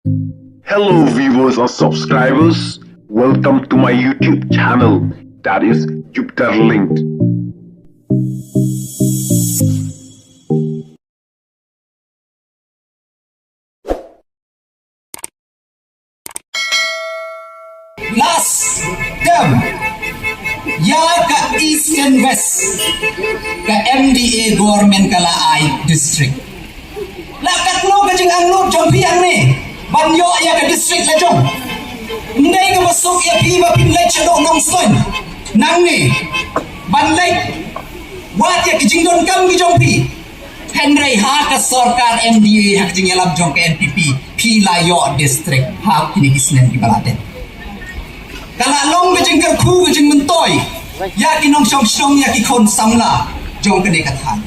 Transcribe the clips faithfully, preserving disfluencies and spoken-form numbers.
Hello, viewers and subscribers. Welcome to my YouTube channel, that is Jupiter Linked. Last term, ïa ka East and West, ka M D A government ka la ai district. La katno ka jingangnud jong phi hangne ban ïoh ïa ka district la jong? Ym dei kaba suk ïa phi ba phin leit shaduh Nongstoiñ nangne ban leit wad ïa ki jingdonkam ki jong phi. Hynrei ha ka sorkar M D A ha ka jingïalam jong ka N P P, phi la ïoh district ha kine ki snem kiba la dep. Ka la long ka jingkyrkhu ka jingmyntoi ïa ki nongshong shnong, ïa ki khun samla jong kane ka thaiñ.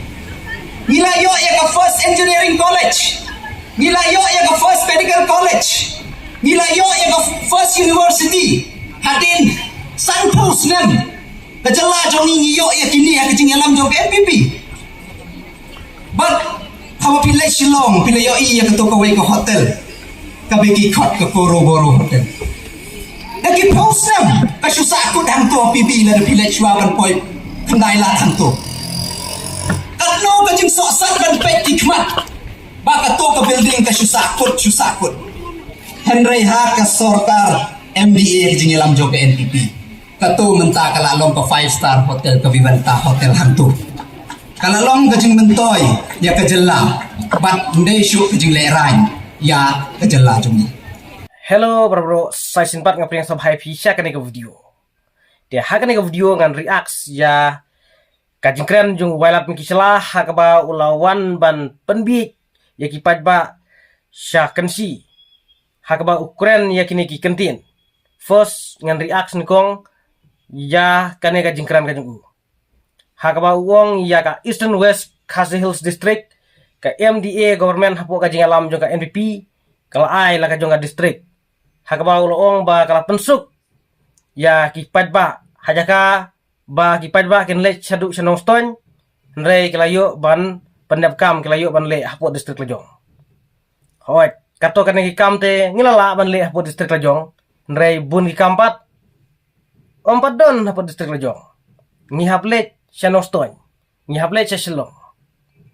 Ngi la ïoh ïa ka first engineering college, ngi la ïoh ïa ka first medical college, ngi la ïoh ïa ka first university. Hadien sanphew snem ka jylla jong ngi ngi ïoh ïa kine ha ka jingïalam jong ka N P P. Bad haba phi leit Shillong phi la ïohi ïa kato kawei ka hotel kaba ki khot ka Koroboro Hotel. Da ki phew snem ka shu sahkut hangto, phi bi lada phi leit shuwa ban poi khyndai lad hangto. Katno ka jingsohsat ban peit ki khmat ba kato ka building ka shu sahkut, shu sahkut. Hynrei ha ka sorkar M D A ka jingïalam jong ka N P P, kato mynta ka la long ka five star hotel, ka Vivanta Hotel hangto. Ka la long ka jingmyntoi ïa ka jylla bad ym dei shuh ka jinglehrain ïa ka jylla jong ngi. Hello para bro, sa shisien pat nga pdiang sngewbha ïa phi sha kane ka video. Te ha kane ka video ngan react ïa ka jingkren jong u Wailadmiki Shylla ha kaba u la wan ban pynbiej ïa ki paidbah sha Kynshi ha kaba u kren ïa kine ki kyntien. First ngan react nyngkong ïa kane ka jingkren ka jong u ha kaba u ong ïa ka Eastern West Khasi Hills District, ka M D A government hapoh ka jingïalam jong ka N P P ka la ai la ka jong ka district. Ha kaba u la ong ba ka la pynsuk ïa ki paidbah ha jaka ba ki paidbah kin leit shaduh sha Nongstoiñ, hynrei ki la ïoh ban pyndep kam, ki la ïoh ban leh hapoh district la jong. Hooid, kato kane ki kam te ngi la lah ban leh hapoh district la jong, hynrei bun ki kam pat ym pat don hapoh district la jong. Ngi hap leit sha Nongstoiñ, ngi hap leit sha Shillong.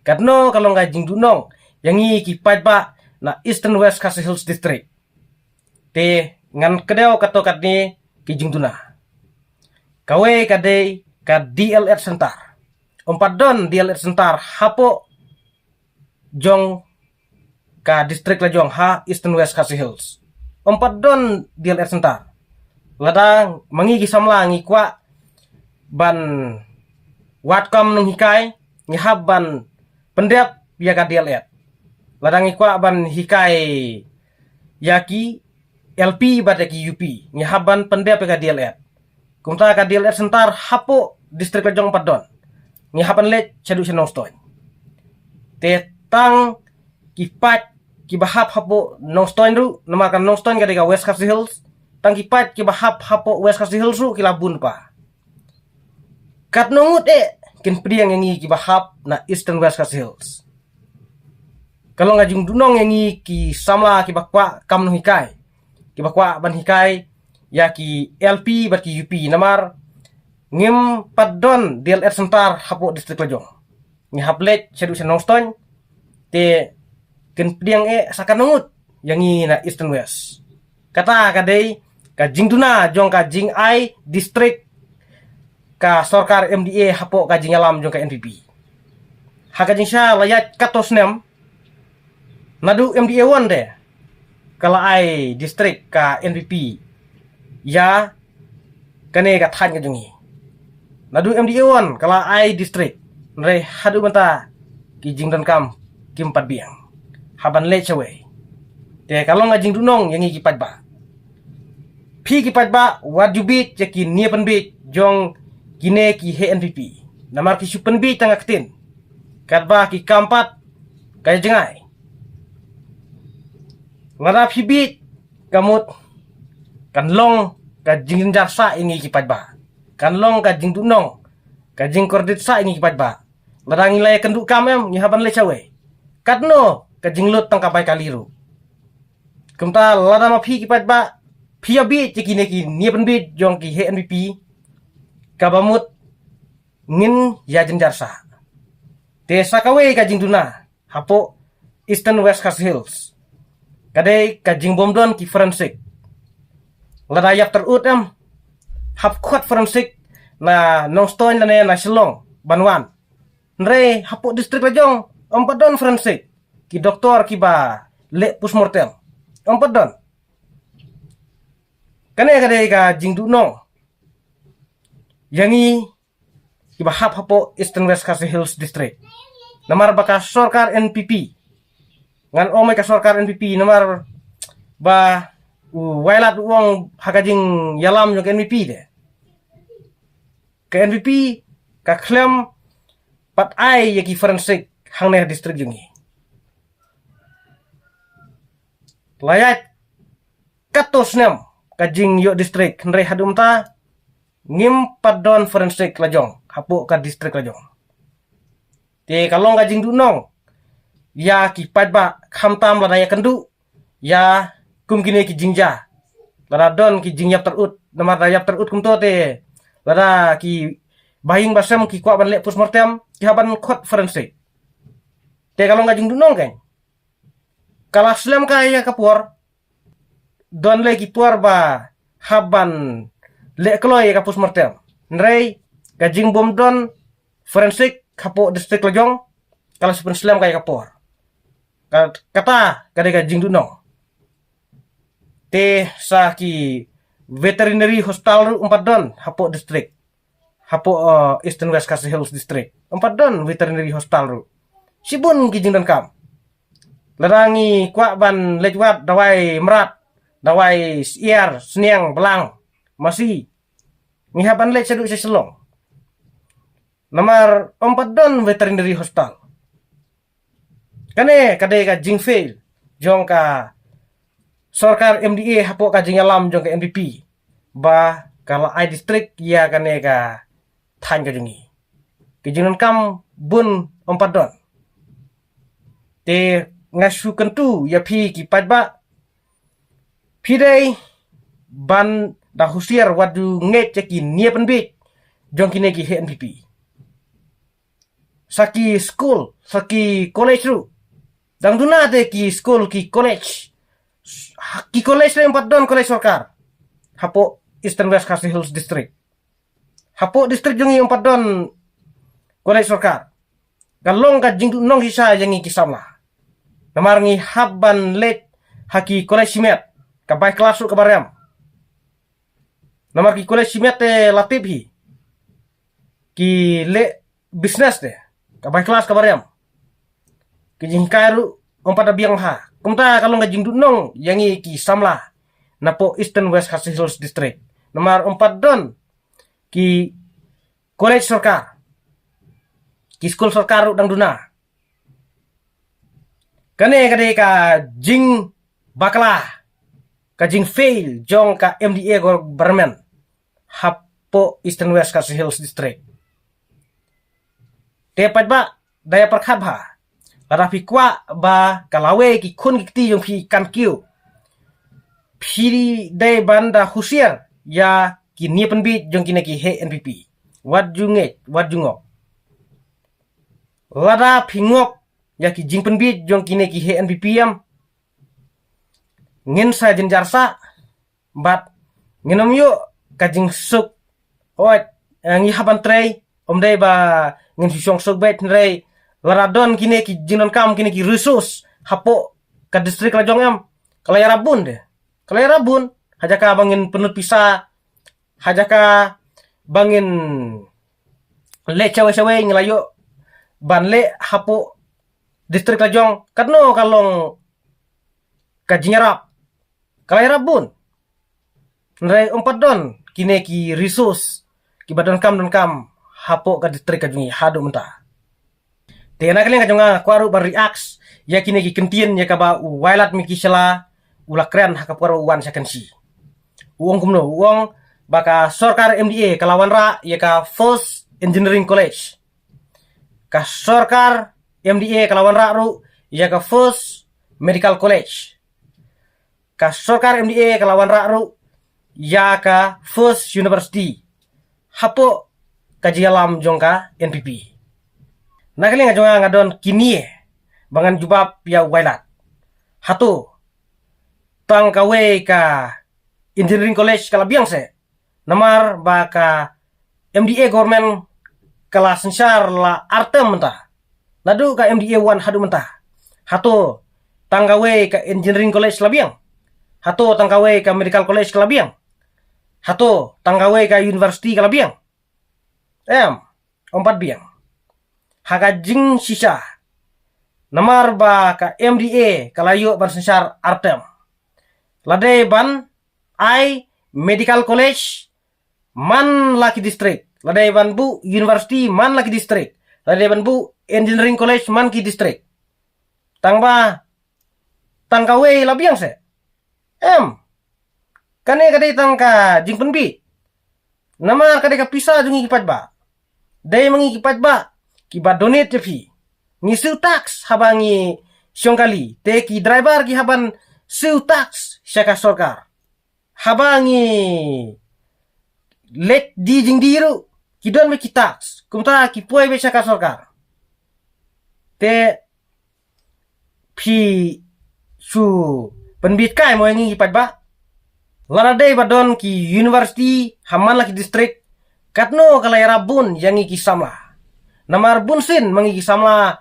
Katno ka long ka jingduhnong ïa ngi ki paidbah na Eastern West Khasi Hills District. Te ngan kdew kato katne ki jingduna. Kawei ka dei ka D L Ed Center. Ym pat don D L Ed Center hapoh jong ka district la jong ha Eastern West Khasi Hills. Ym pat don D L Ed Center. Lada ma ngi ki samla ngi kwah ban wad kam nonghikai, ngi hap ban pyndep ïa ka D L Ed. Lada ngi kwah ban hikai ïa ki L P bad ïa ki U P, ngi hap ban pyndep ïa ka D L Ed. Kumta ka D L Ed Center hapoh district la jong ym pat don. Ngi hap ban leit shaduh sha Nongstoiñ. Te tang ki paid kiba hap hapoh Nongstoiñ ruh, namar ka Nongstoiñ ka dei ka West Khasi Hills, tang ki paid kiba hap hapoh West Khasi Hills ruh ki la bun pa. Katno ngut eh kin pdiang ïa ngi kiba hap na Eastern West Khasi Hills. Ka long ka jingduhnong ïa ngi ki samla kiba kwah kam nonghikai, kiba kwah ban hikai ïa ki L P bad ki U P, namar ngim pat don D L Ed Center hapoh district la jong. Ngi hap leit shaduh sha Nongstoiñ, te kin pdiang eh sa katno ngut ïa ngi na Eastern West. Kata ka dei ka jingduna jong ka jingai district ka sorkar M D A hapoh ka jingïalam jong ka N P P. Ha ka jingshisha la ïaid katto snem, naduh M D A one te ka la ai district ka N P P ïa kane ka thaiñ ka jong ngi. Naduh M D A one ka la ai district, hynrei haduh mynta ki jingdonkam kim pat biang. Hap ban leit shawei. Te ka long ka jingduhnong ïa ngi ki paidbah. Phi ki paidbah wat ju bieit ïa ki nia pynbieit jong kine ki heh N P P. Namar ki shu pynbieit tang ka ktien katba ki kam pat ka jngai. Lada phi bieit ka mut kan long ka jingjynjar sah ïa ngi ki paidbah, kan long ka jingduhnong, ka jingkordit sah ïa ngi ki paidbah. Lada ngi la ïakynduh kam em, ngi hap ban leit shawei. Katno ka jinglut tang ka bai kali ruh. Kumta lada ma phi ki paidbah phi ïa bieit ïa kine ki nia pynbieit jong ki heh N P P, kaba mut ngin ïa jynjar sah. Te sa kawei ka jingduna hapoh Eastern West Khasi Hills ka dei ka jingbym don ki forensic. Lada ïap tyrut em, hap khot forensic na Nongstoiñ lane na Shillong ban wan. Hynrei hapoh district la jong ym pat don forensic, ki doktor kiba leh postmortem ym pat don. Kane ka dei ka jingduhnong ïa ngi kiba hap hapoh Eastern West Khasi Hills District. Namar ba ka sorkar N P P, ngan ong ïa ka sorkar N P P namar ba u Wailadmiki u ong ha ka jingïalam jong ka N P P de, ka N P P ka khlem pat ai ïa ki forensic hangne ha district jong ngi. La ïaid katto snem ka jingïoh district, hynrei haduh mynta ngim pat don forensic la jong hapoh ka district la jong. Te ka long ka jingduhnong ïa ki paidbah, khamtam lada ïakynduh ïa kum kine ki jingjia. Lada don ki jingïap tyrut, namar da ïap tyrut kumto te lada ki bahaïing bahasem ki kwah ban leh postmortem, ki hap ban khot forensic. Te ka long ka jingduhnong kan. Ka la slem kai ïa ka por, don lei ki por ba hap ban leh kloi ïa ka postmortem. Hynrei ka jingbym don forensic hapoh district la jong ka la shu pynslem kai ïa ka por. Ka, kata ka dei ka jingduhnong. Te sa ki veterinary hospital ruh ym pat don hapoh district, hapoh, uh, Eastern West Khasi Hills District. Ym pat don veterinary hospital ruh. Shibun ki jingdonkam. Lada ngi kwah ban leit wad dawai mrad, dawai syiar, sniang, blang, masi, ngi hap ban leit shaduh sha Shillong. Namar ym pat don veterinary hospital. Kane ka dei ka jingfail jong ka sorkar M D A hapoh ka jingïalam jong ka N P P, ba ka la ai district ïa kane ka thaiñ ka jong ngi. Ki jingdonkam bun ym pat don. Te nga shu kyntu ïa phi ki paidbah, phi dei ban da husiar wat ju ngeit ïa ki nia pynbieit jong kine ki heh N P P. Sa ki skul, sa ki college ruh, dang duna te ki skul, ki college. Ki college ruh ym pat don college sorkar hapoh Eastern West Khasi Hills District. Hapoh district jong ngi ym pat don college sorkar. Ka long ka jingduhnong shisha ïa ngi ki samla. Namar ngi hap ban leit ha ki college shimet, ka bai klas ruh kaba rem. Namar ki college shimet te la tip hi, ki leh business te, ka bai klas kaba rem. Ki jinghikai ruh ym pat da biang ha. Kumta ka long ka jingduhnong ïa ngi ki samla napoh Eastern West Khasi Hills District. Namar ym pat don ki college sorkar, ki skul sorkar ruh dang duna. Kane ka dei ka jingbakla, ka jingfail jong ka M D A government hapoh Eastern West Khasi Hills District. Te paidbah, da ïa pyrkhat bha. Lada phi kwah ba ka lawei ki khun ki kti jong phi kan kiew, phi dei ban da husiar ïa ki nia pynbieit jong kine ki heh N P P. Wat ju ngeit, wat ju ngop. Lada phi ngop ïa ki jingpynbieit jong kine ki heh N P P em, ngin sa jynjar sah bad ngin ym ïoh ka jingsuk. Oi, eh, ngi hap ban trei, ym dei ba ngin shu shong suk beit, hynrei lada don kine ki jingdonkam, kine ki resource hapoh ka district la jong em, ka la ïarap bun de. Ka la ïarap bun, ha jaka ba ngin pynlut pisa, ha jaka ba ngin leh shawei shawei, ngi la ïoh ban leh hapoh district la jong. Katno ka long ka jingïarap, ka la ïarap bun. Hynrei ym pat don kine ki resource kiba donkam donkam hapoh ka district ka jong ngi haduh mynta. Te na ka liang ka jong nga, nga kwah ruh ban react ïa kine ki kyntien ïa kaba u Wailadmiki Shylla u la kren ha ka por u wan sha Kynshi. U ong kumno, u ong ba ka sorkar M D A ka la wanrah ïa ka Force Engineering College. Ka sorkar M D A ka la wanrah ruh ïa ka Force Medical College. ka sorkar M D A ka la wanrah ruh ïa ka first university hapoh ka jingïalam jong ka N P P. Na ka liang jong nga nga don kine ba ngan jubab ïa u Wailat. Hato tang kawei ka engineering college ka la biang seh? Namar ba ka M D A government ka la synshar la ar term mynta. Naduh ka M D A one haduh mynta. Hato tang kawei ka engineering college la biang? Hato tang kawei ka medical college ka la biang? Hato tang kawei ka university ka la biang? Em, ym pat biang. Ha ka jingshisha, namar ba ka M D A ka la ïoh ban synshar ar term. La dei ban ai medical college man la ki district. La dei ban buh university man la ki district. La dei ban buh engineering college man ki district. Tang ba tang kawei la biang seh? Em. Kane ka dei tang ka jingpynbit. Namar ka dei ka pisa jong ngi ki paidbah. Dei ma ngi ki paidbah kiba donate ïa phi. Ngi siew tax haba ngi shong kali, te ki driver ki hap ban siew tax sha ka sorkar. Haba ngi leit die jingdie ruh ki don beit ki tax, kumta ki poi beit sha ka sorkar. Te phi shu pynbit kai mo ïa ngi ki paidbah? Lada dei ba don ki university ha man la ki district, katno ka la ïarap bun ïa ngi ki samla? Namar bunsien ma ngi ki samla,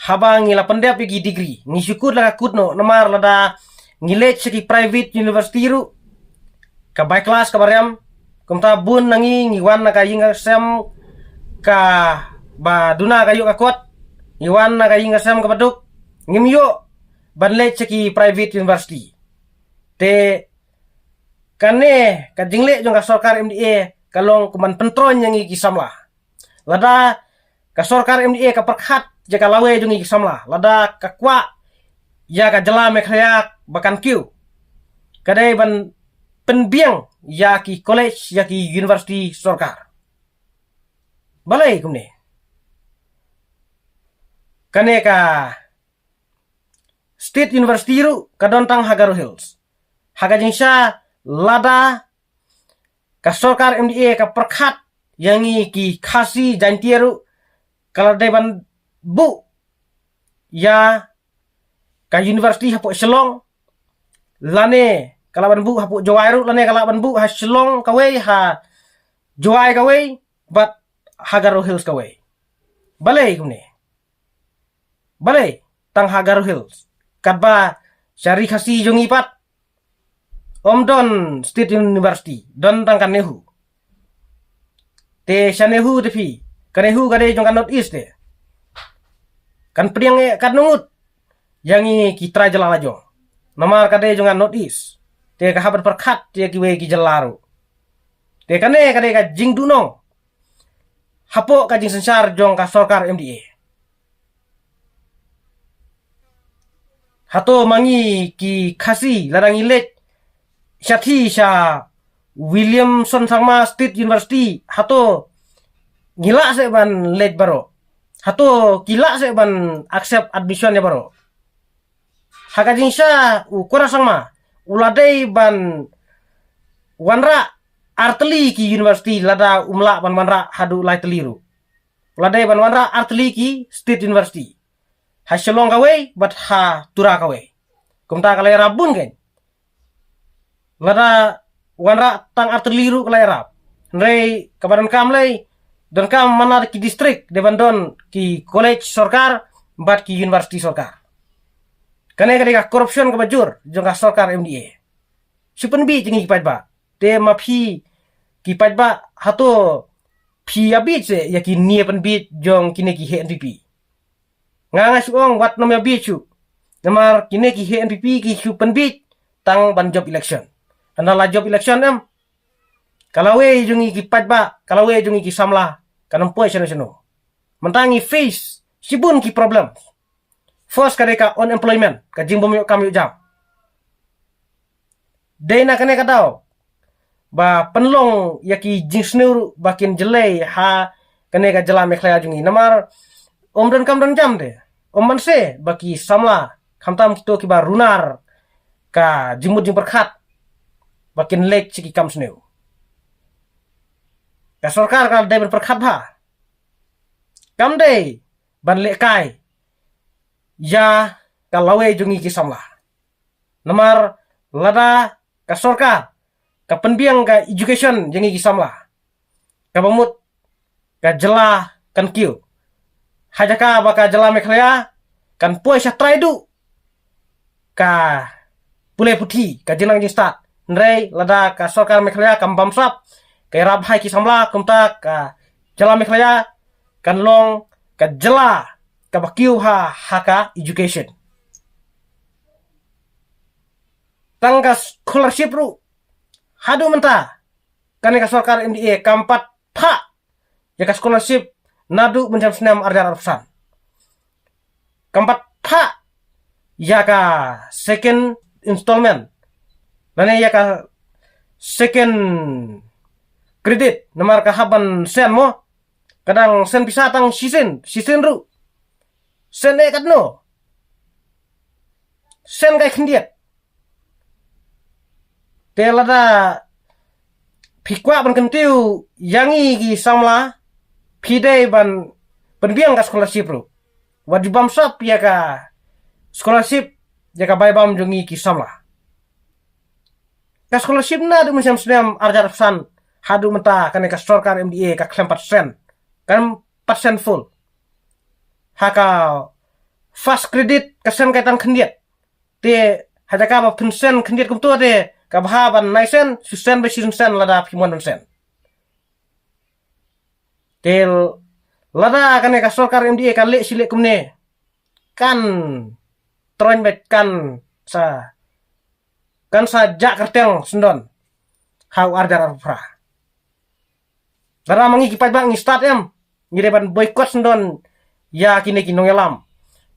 haba ngi la pyndep ïa ki degree, ngi shu kut la ka kut noh, namar lada ngi leit sha ki private university ruh, ka bai klas kaba rem. Kumta bun na ngi, ngi wan na ka ïing ka sem kaba duna ka ïoh ka kot, ngi wan na ka ïing ka sem kaba duk, ngim ïoh ban leit sha ki private university. Te kane ka jingleh jong ka sorkar M D A ka long kum ban pyntroiñ ïa ngi ki samla. Lada ka sorkar M D A ka pyrkhat ïa ka lawei jong ngi ki samla, lada ka kwah ïa ka jylla Meghalaya ba kan kiew, ka dei ban pynbiang ïa ki college, ïa ki university sorkar. Balei kumne? Kane ka State University ruh ka don tang ha Garo Hills. Ha ka jingshisha, lada ka sorkar M D A ka pyrkhat ïa ngi ki Khasi Jaintia ruh, ka la dei ban buh ïa ka university hapoh Shillong, lane ka lah ban buh hapoh Jowai ruh, lane ka lah ban buh ha Shillong kawei, ha Jowai kawei, bad ha Garo Hills kawei. Balei kumne? Balei tang ha Garo Hills? Katba sha Ri Khasi jong ngi pat ym don State University, don tang ka NEHU. Te sha NEHU te phi, ka NEHU ka dei jong ka North East te. Kan pdiang eh katno ngut ïa ngi ki trai jylla la jong. Namar ka dei jong ka North East. Te ka hap ban pyrkhat ïa kiwei ki jylla ruh. Te kane ka dei ka jingduhnong hapoh ka jingsynshar jong ka sorkar M D A. Hato ma ngi ki Khasi, lada ngi leit shathie sha Williamson Sangma State University, hato ngi lah seh ban leit baroh? Hato ki lah seh ban accept admission ïa baroh? Ha ka jingshisha u Conrad Sangma u la dei ban wanrah artylli ki university, lada um lah ban wanrah haduh laitylli ruh. U la dei ban wanrah artylli ki State University, ha Shillong kawei bad ha Tura kawei. Kumta ka la ïarap bun kein. Lada wanrah tang artylli ruh ka la ïarap. Hynrei kaba donkam lei, donkam man la ki district dei ban don ki college sorkar bad ki university sorkar. Kane ka dei ka corruption kaba jur jong ka sorkar M D A. Shu pynbit jong ngi ki paidbah. Te ma phi ki paidbah, hato phi ïabit seh ïa kine pynbit jong kine ki heh N P P? Nga nga shu ong wat nym ïabit shuh. Namar kine ki heh N P P ki shu pynbit tang ban jop election. Hynda la jop election em, ka lawei jong ngi ki paidbah, ka lawei jong ngi ki samla, kan ym poi shano shano. Mynta ngi face shibun ki problem. First ka dei ka unemployment, ka jingbym ïoh kam ïoh jam. Dei na kane ka daw ba pynlong ïa ki jingsniew ruh ba kin jlei ha kane ka jylla Meghalaya jong ngi. Namar ym donkam don jam te, ym banse ba ki samla, khamtam kito kiba runar ka jingmut jingpyrkhat ba kin leit sha ki kam sniew. Ka sorkar ka dei ban pyrkhat bha, kam dei ban lehkai ïa ka lawei jong ngi ki samla. Namar lada ka sorkar ka pynbiang ka education jong ngi ki samla, kaba mut ka jylla kan kiew. Ha jaka ba ka jylla Meghalaya kan poi sha trai duh ka pule puthi, ka jingnang jingstad. Hynrei lada ka sorkar Meghalaya kam bamsap, ka ïarap bha ïa ki samla, kumta ka jylla Meghalaya kan long ka jylla kaba kiew ha, ha ka education. Tang ka scholarship ruh, haduh mynta kane ka sorkar M D A kam pat phah ïa ka scholarship naduh mynshem snem ar hajar arphew san. Kam pat phah ïa ka second installment, lane ïa ka second credit, namar ka hap ban send mo. Ka dang send pisa tang shisien, shisien ruh. Send eh katno? Send kai khyndiat. Te lada phi kwah ban kyntiew ïa ngi ki samla, phi dei ban pynbiang ka scholarship ruh. Wat ju bamsap ïa ka scholarship, ïa ka bai bam jong ngi ki samla. Ka scholarship naduh mynshem snem ar hajar arphew san haduh mynta kane ka sorkar M D A ka khlem pat send, kam pat send full. Ha ka first credit ka send kai tang khyndiat. Te ha jaka ba phin send khyndiat kumto te ka bha ban nai send, shu send ba shisien send lada phi mon ban send. Te lada kane ka sorkar M D A ka leh shi leh kumne, kan troiñ beit, kan sa, kan sa jah kyrteng syndon ha u ar hajar arphew phra. Lada ma ngi ki paidbah ngi stad em, ngi dei ban boycott syndon ïa kine ki nongïalam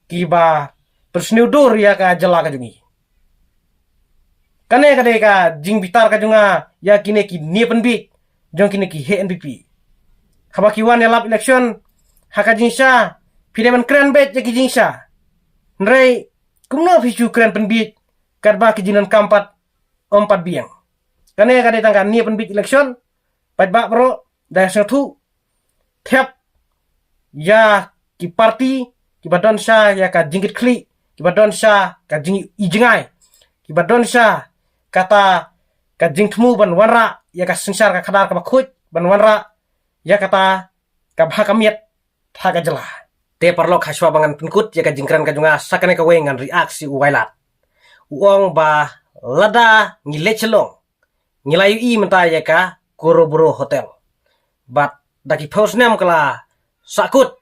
kiba pynsniew dur ïa ka jylla ka jong ngi. Kane ka dei ka jingbitar ka jong nga ïa kine ki ne pynbiej jong kine ki heh N P P. Haba ki wan ïalap election ha ka jingshisha, phi dei ban kren beit ïa ki jingshisha. Hynrei kumno phi shu kren pynbiej katba ki jingdonkam pat ym pat biang? Kane ka dei tang ka ne pynbiej election. Paidbah baroh, da sngewthuh, thep ïa ki party kiba don sha ïa ka jingkitkhlieh, kiba don sha ka jing-i jngai, kiba don sha kata ka jingthmu ban wanrah ïa ka synshar ka khadar kaba khuid, ban wanrah ïa kata ka bha ka miat ha ka jylla. Te paralok, hashwa ba ngan pynkut ïa ka jingkren ka jong nga sa kane kawei, ngan react sha u Wailat. U ong ba lada ngi leit Shillong, ngi la ïohi mynta ïa ka Koroboro Hotel. Bad da ki phew snem ka la sahkut,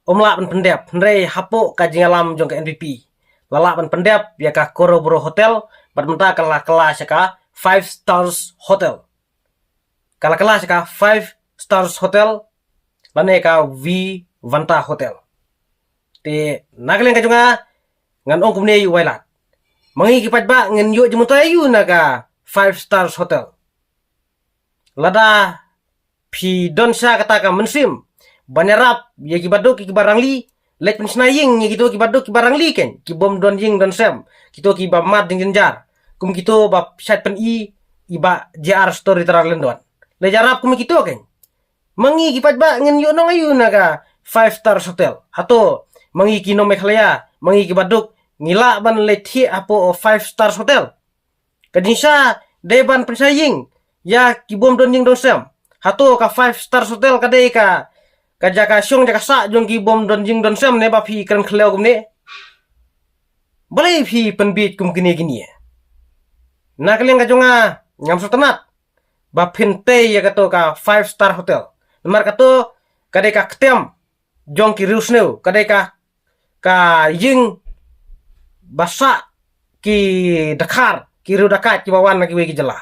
ym lah ban pyndep, hynrei hapoh ka jingïalam jong ka N P P la lah ban pyndep ïa ka Koroboro Hotel, bad mynta ka la kylla sha ka Five Stars Hotel. Ka la kylla sha ka Five Stars Hotel lane ka Vivanta Hotel. Te na ka liang ka jong nga, ngan ong kumne ïa u Wailat. Ma ngi ki paidbah ngin ïoh jingmyntoi aïu na ka Five Stars Hotel? Lada phi don sha kata ka mynsiem ban ïarap ïa kiba duk, ïa kiba rangli, leit pynshna ïing ïa kito kiba duk kiba rangli kein, ki bym don ïing don sem, kito kiba mad jingjynjar, kum kito ba shait pyni i Bah J R Story Tara Lyndon. Leit ïarap kum kito kein. Ma ngi ki paidbah ngin ïoh nong aïu na ka Five Stars Hotel? Hato ma ngi ki nong Meghalaya, ma ngi kiba duk, ngi lah ban leit thiah hapoh Five Stars Hotel? Ka jingshisha dei ban pynshna ïing ïa ki bym don ïing don sem. Hato ka Five Stars Hotel ka dei ka, ka jaka shong jaka sah jong ki bym don ïing don sem, ne ba phi kren khlem kumne? Balei phi pynbiej kum kine kine? Na ka liang ka jong nga, ngam sngewtynnat ba phin tei ïa kato ka Five Star Hotel. Namar kato ka dei ka ktem jong ki riewsniew, ka dei ka, ka ïing ba sah ki dkhar, ki riew dakaid kiba wan na kiwei ki jylla.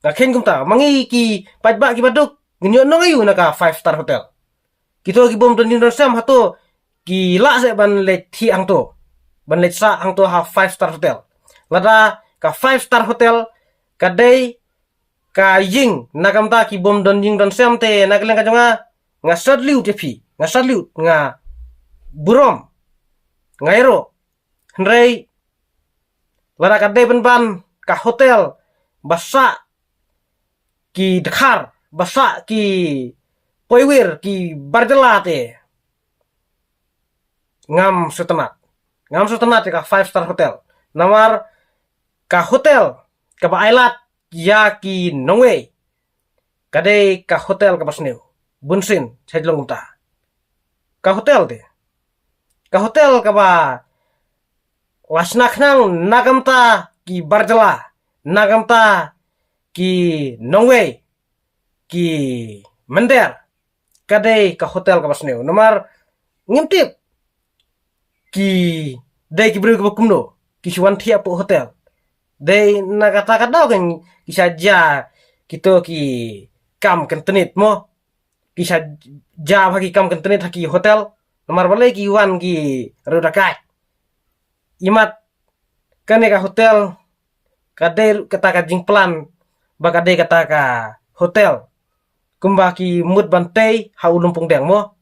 Nga kheiñ kumta, ma ngi ki paidbah kiba duk, ngin ïoh nong aïu na ka Five Star Hotel? Kito ki bym don ïing don sem, hato ki lah seh ban leit thiah hangto, ban leit sah hangto ha Five Star Hotel? Lada ka Five Star Hotel ka dei ka ïing na ka bynta ki bym don ïing don sem, te na ka liang ka jong nga, nga salute ïa phi, nga salute, nga burom, nga ïaroh. Hynrei Lada ka dei ban ban ka hotel ba sah ki dkhar, ba sah ki poiwir, ki barjala te, ngam sngewtynnat. Ngam sngewtynnat ïa ka five star hotel. Namar ka hotel kaba ailad ïa ki nongwei ka dei ka hotel kaba sniew bunsien sha jinglong kumta. Ka hotel te, ka hotel kaba la shna khnang na ka bynta ki barjala, na ka bynta ki nongwei, ki mynder, ka dei ka hotel kaba sniew. Namar ngim tip ki dei ki briew kiba kumno ki shu wan thiah hapoh hotel. Dei na kata ka daw kan ki shu jia kito ki kam kyntnit mo. Ki shu jia ha ki kam kyntnit ha ki hotel. Namar balei ki wan ki riewdakaid. Imat kane ka hotel ka dei kata ka jingplan ba ka dei kata ka hotel kumba ki mut ban tei ha u Lumpongdeng mo.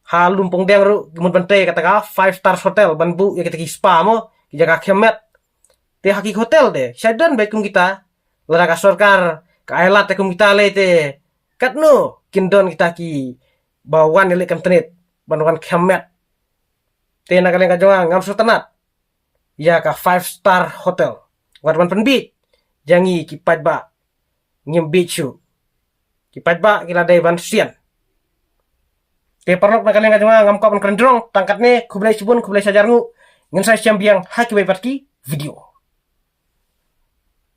Ha Lumpongdeng ruh ki mut ban tei kata ka five stars hotel ban buh ïa kita ki spa mo, ki jaka khiam met. Te ha ki hotel te shadon beit kum kita. Lada ka sorkar ka ailad te kum kita lei te katno kin don kita kiba wan ïaleh kyntnit ban wan khiam met. Te na ka liang ka jong nga ngam sngewtynnat ïa ka five star hotel. Wat wan pynbiej ïa ngi ki paidbah, ngim biej shuh. Ki paidbah ki la dei ban sian. Te paralok na ka liang ka jong nga ngam kwah ban kren jrong tang katne. Khublei shibun, khublei shihajar nguh. Ngin sa ïashem biang ha kiwei pat ki video.